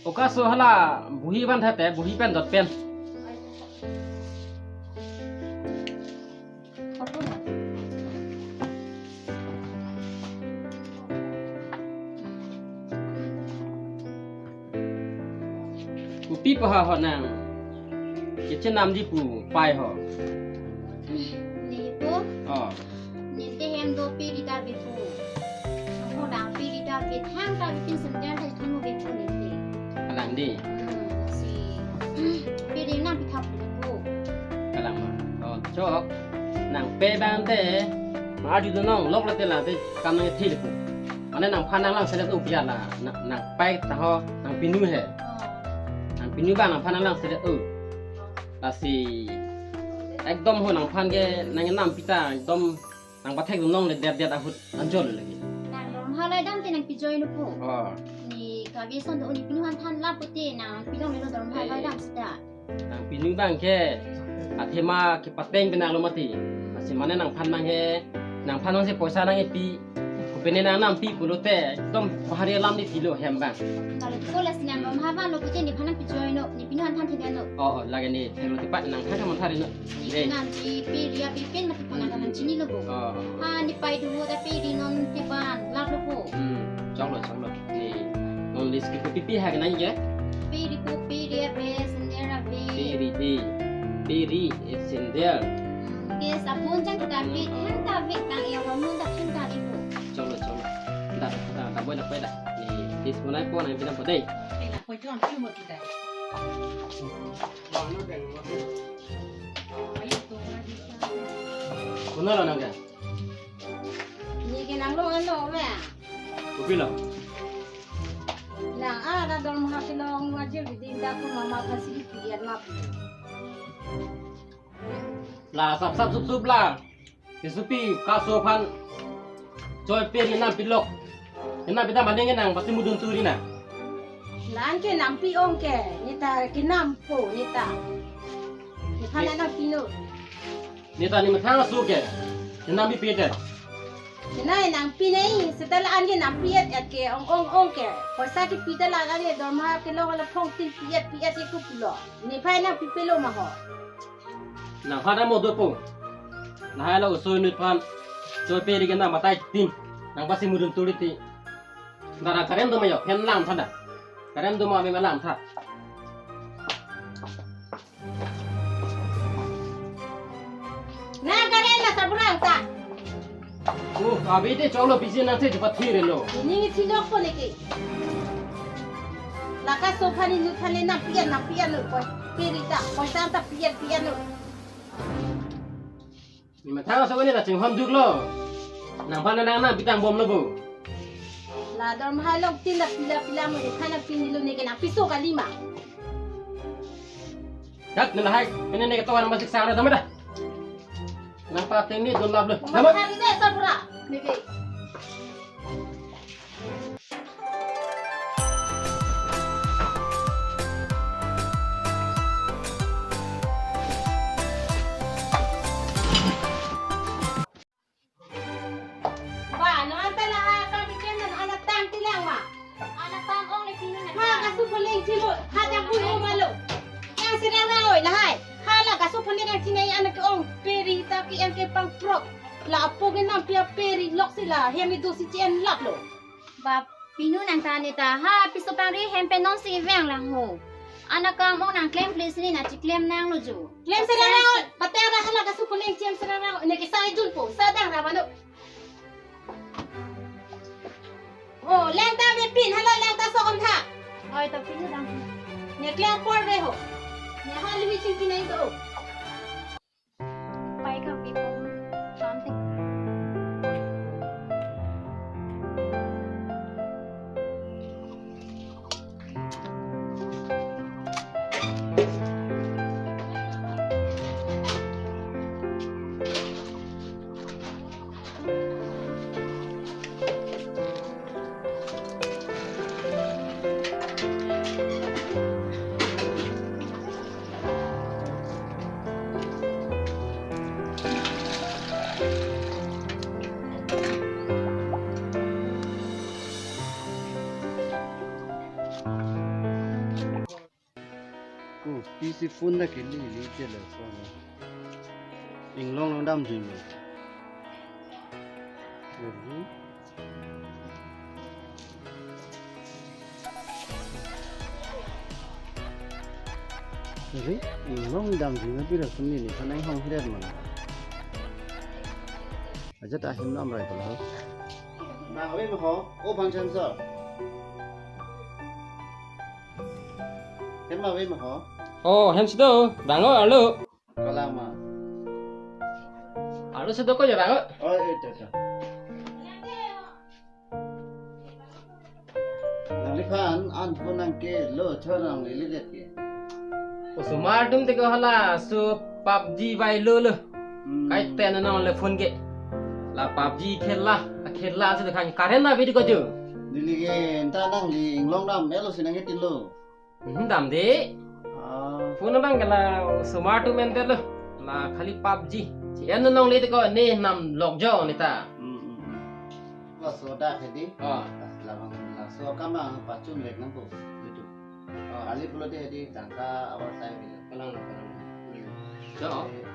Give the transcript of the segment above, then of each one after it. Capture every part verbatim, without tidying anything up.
Oka so hala buhi van thate, buhi pen dot pen. Kopi paha ho nang kechenam di pu pai ho. Ni po? Oh. Ni te hem do pe ri ta bi po. Mo dang pe ri ta bi thang ta bi pin sem jan ta thang mo bi po ni te. Kalang di. Hmm, si. Pe ri nang pi khap di po. Kalang ma. Oh, chok. Nang pe bang te. Ma aju do nong lok la te la te kam nang thi di po. Mane nangphan nanglang selet u biar la. Nang, nang pai ta ho, nang pinu he. Oh. Nang pinu bang nangphan nanglang selet u. Lasi ekdom ho nangphan ke nang nam pita ekdom nang pathek nong le det det ahut anjol lagi. Nang dorma halai dam te nang pi join po. Oh. Ni kabi son do ni pinu han than la pute nang pinu le dorma halai dam sita. Nang pinu bang ke athema ke pateng bina lo mati. Lasi mane nangphan bang he nangphan nang si poisa nang pi. Kupene nang nam pi pulote ekdom bahari alam di pilo hem bang. Kalau ko lasi nang dorma havan lo pute ni phan nang pi join no. Pinu han than thek no. Oh, oh, lagi ni thek lo tipat nang than kaman thari no. Ni dei. Nang di pe ri a pe pen mati pon nang kaman chini lo bo. Oh. Ha ni pai du ta pe ri non te ban lak lo bo. Hmm, chok lo, chok lo. Ni non list ke pipi ha ke nang ke? Pe ri po pe ri a pe sender a pe. Pe ri pe. Pe ri e sender. Hmm, ke sabun jang kita pe thang ta pe tang e hormon ta thang ta di po. Chok lo, chok lo. Da da da da boy da pai da. Ni list ko nai po nang pina po dei. Pe na po chon chu mo kita. Kono lo nang ke? Ni ke nang lo ano me? Kopi lo? Nang a na dorma ha ke long wajir di din da ko mama kasi di pian ma pi. La sap sap sup sup la. Kesupi kaso aphan choi pe ri nam pilok. Kenam pita maning nang pasi mudun turi na. Lan ke nampi ong ke, neta kenam po, neta. Neta na pinu. Neta ni methang aso ke. Kenam pi pite. Kenai nang pinai, setelah an ke nampi et et ke ong ong ong ke. Poisa ke pita la an ke dorma ke long la phong tin pi et pi et ke ku pulo. Ni phai nang pi pelo ma ho. Nangphan amo dopo. Lahai la uso inut aphan choi pe ri ke nam matai tin. Nang pasi mudun turi ti. Dara karem do ma yo, phen lam tha da. Karem do ma me lam tha. Na karem na sabrang ta. Oh, abi te cholo pisi nang se jupat thire lo. Ini ngi sinok po neke. Laka sofa ni nu thale na pian na pian lo koi. Pe ri ta, koi san ta pian pian lo. Ni mathang so ni la chinghon duk lo. Nangphan nang na pitang bom lo bo. La dorma hai long tin la pila pila mo ni thana pin lo neke na piso kali ma. Dak ni lahai, ini neke to nang masik sang da dam da. Nang pateng ni don lap lo. Dam. Hari deh sabra. Neke. Ba, no anta la ha kam bikin nan ana tang tilang ma. Ana tang ong le pinu na. Ha, kasu puleng chilo, ha jang pui o malo. Yang sedang na oi lahai. Ha la kasu puleng yang chinai ana ke ong pe ri ta ke yang ke pang prok. La apo ke nam pia pe ri lok si la, hem idu si chien lap lo. Ba pinu nang ta ne ta ha piso pangri hem pen non si veng lang ho. Ana kam ong nang klem please ni na chiklem nang lo jo. Klem serang nang, pateng ra hala kasu puleng chiem serang nang, ne ke sai jun po, sadang ra mano. Oh, lang ta be pin, hala lang ta so om tha. Oi, to pinu dang. Ne klem por be ho. Ne hal mi ching kinai do. Pai ka pi pom. Something. Si phone na kili li telephone. Inglong long damji me. Eri. Eri, inglong damji me pira suni ni, kanang hong hirat mana. Ajat ahim nam rai kalau. Ma, ave ma ho, o bang chan so. Hem ave ma ho. Oh, hem si do, bang o, arlo. Kalama. Arlo si do ko ya bang o. Oh, eh, to, to. Nangliphan an phone nangkelo, chor nangli lidet ke. Osomar atum te ko hala, so PUBG vailo lo. Hmm. Kaita nangle phone ke. La PUBG khela, khela si do khan current na video ko jo. Neli ke anta nangli inglong dam-etlo si nangketin lo. Hmm, damde. Ah. Phone abang ke la osomar atum ente lo. La khali PUBG. Si en nongle te ko ne nam lok jo ne ta. Hmm, hmm, hmm. Laso dak hedi. Ah. Labang laso akam pachun lek nangpo. Gitu. Ah. Kali pulote hedi tangka awar sai bilo. Kalang, kalang. Hmm. Jo. Eh,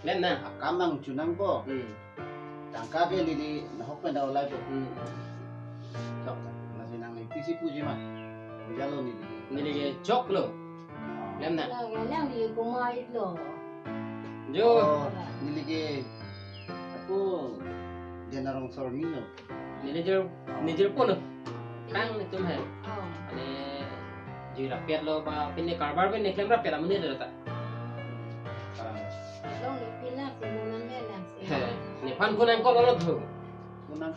Klem nang. Akam nangchun nangpo. Hmm. Tangka ke neli nahok pen da olai po. Hmm. Chok. Lasi nangli pisi puji ma. Jalo neli. Neli ke choklo. Oh. Klem nang. Lang, lang neli kumai lo. Jo. Oh, neli ke ako Dena Rongsorni lo. Neli jor, neli jor pon lo. Kang netum he. Oh. Ane jui rapet lo ba pine karbar pine klem rapet amun ne ta. Ah. Long ni pina si mo nang he lang si. He. Nephan phone nangkol lo thu.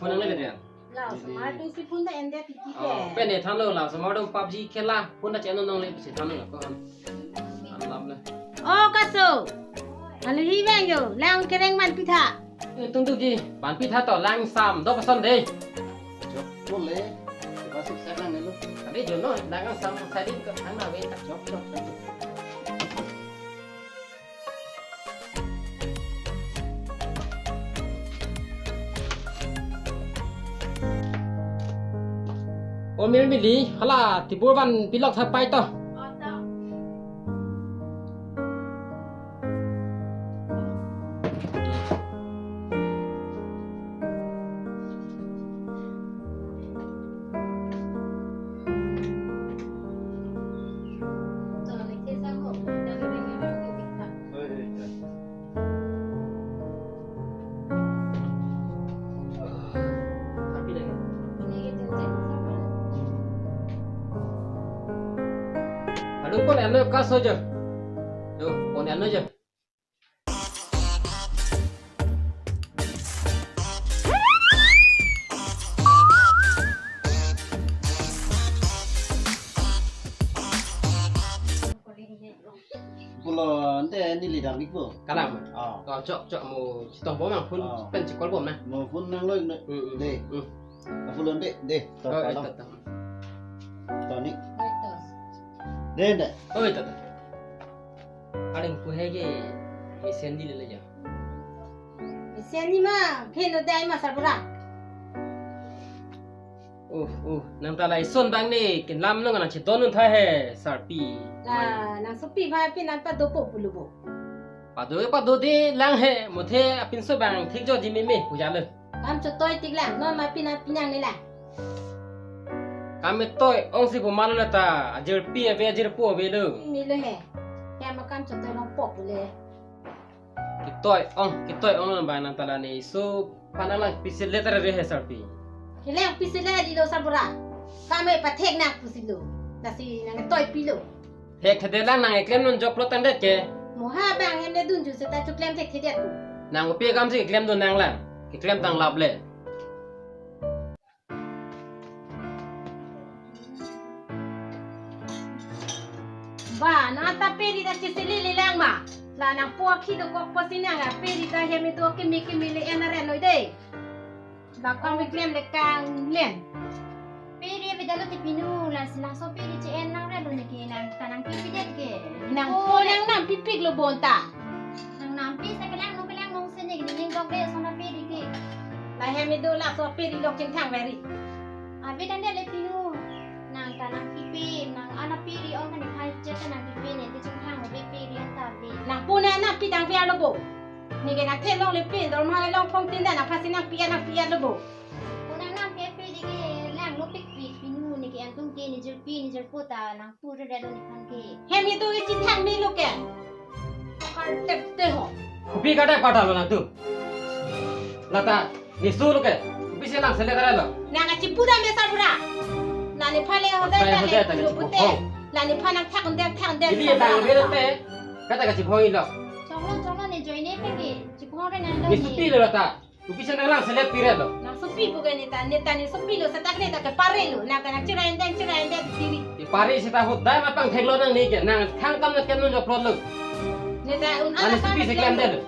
Phone nang le dia. La osomar atum si phone ta en det titi. Oh, he. Pen ne thanlo la osomar atum PUBG khela. Phone ta cheno nongle si thanlo ko. An lam le. Oh, kaso. Alohi vang jo. Lang kereng man pitha. Eh, tungtu ji, ban pitha to lang sam do pason de. Jok pule, masuk sekarang dulu. Tadi jono lang sam sadin ke thang na ve ta. Jok, jok, jok. O Mirmili, hala tibur van pilok tha pai to. Alo, phone en lo kaso jo. Jo, phone en lo jo. Pulo ante neli dam ikpo. Kalang. Oh. To chok chok mo chitong bom ang phone. Oh. Pen chikol bom na. Mo phone nanglo. Hmm, hmm. De. Hmm. Pulo ante de. To. Oh, kalang. Ito, ito. Toni. Ito. De, de. Oh, ito, ito. Aling pu he ke mesen di le ya. Mesen ni ma, pheno dai ma sarbura. Uh, uh, nang ta lai son bang ne, kin lam nang nang chiton nun tha he, sarpi. La, nang sopi bhai pi nang pado po pulubo. Pado, pado de lang he, muthe apinso bang thik jo ji meme, puja le. Kam chotoi tik lang, non ma pinang pinang ni lang. Kam me toi ong si pumalo le ta, ajirpi ave, ajirpo ave lo. Milo he. Kaya ma kam chotoi long pok bule. Kitoi ong, kitoi ong lo ba nang ta la ne so panang lang pisi le ta re he sarpi. Kelang pisi le di lo sarbura. Kam me pathek nang pusi lo. Lasi nang toi pilo. Hek thede lang nang eklem non jok lo tangdet ke. Moha bang hem le dunju seta choklem thekthedet tu. Nang upi akam si eklem dun nang lang. Eklem tang lap le. Ba, nang ta peri ta chisi lili lang ma. La nang po akhi dokok po si nang a peri ta hem do kimi kimi le en aren noi de. Ba kong bi klem le kang len. Peri ave dalo ti pinu, la si laso peri che-en nang re lo ne ke nang ta nang pipi det ke. Nang po nang nang pipik lo bonta. Nang nang pi sa kelang no kelang nong se ne ke ning dok de so na peri ke. La hem do laso peri lok chingthang veri. Ave dan de le pinu. Nang ta nang pipi, nang ana peri ong kan phai che ta nang pipi ne ti chingthang ave. Nang pi-et lo bo. Neke nangthe longle pen, dorma le long phong tin da nangphan si nang pi-et, nang pi-et lo bo. Konat nang pi-et pe dike lang lo pikpik pinu, neke antung ke ne jirpi ne jirpo ta nangpu rere lo nephan ke. Hem itu ichin thang mi lo ke. Kar tep te ho. Kopi kadai pada lo nangtum. Lata, ne su lo ke. Kopi si nang sele kadai lo. Nang kachipu dam me sarbura. La nephan le hodai, hodai, ta le hodai ta pulo kachipu pute. Phong. La nephan nangthak un dam, thak un dam. Ili sarbura bang nang bere ta. Te. Kata kachiphong-i lo. Choklo, choklo ne joine pen ke. Chiphong re nang ne lo ne. Sopi lo lata. Kopi si nang lang sele pire lo. Nang sopi pu ke ne ta, ne ta ne sopi lo, seta ne ta kepare lo. Nang ta nang chirai den, chirai den tiri. Kepare seta hodai ma pangthek lo nang ne ke. Nang khang kam na kem non joplot lo. Ne ta un nang ala sopi kam si na klem kem de lo. Lo.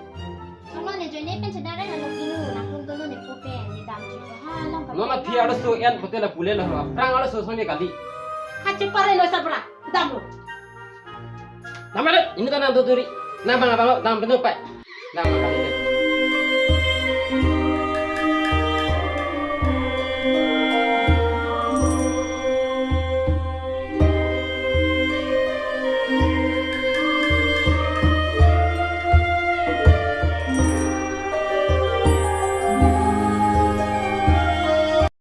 Choklo ne joine pen chedar re nang lo kinu, nangtum dono ne po pen, ne dam chiko. Ha, long. Non aphi arloso en pute la pule lo. Aphrang arloso sone kali. Ha chepare lo sarbura. Dam lo. Dam lo, ini ta nang dodori. Nang bang abang lo, dam beno pai. Dam lo.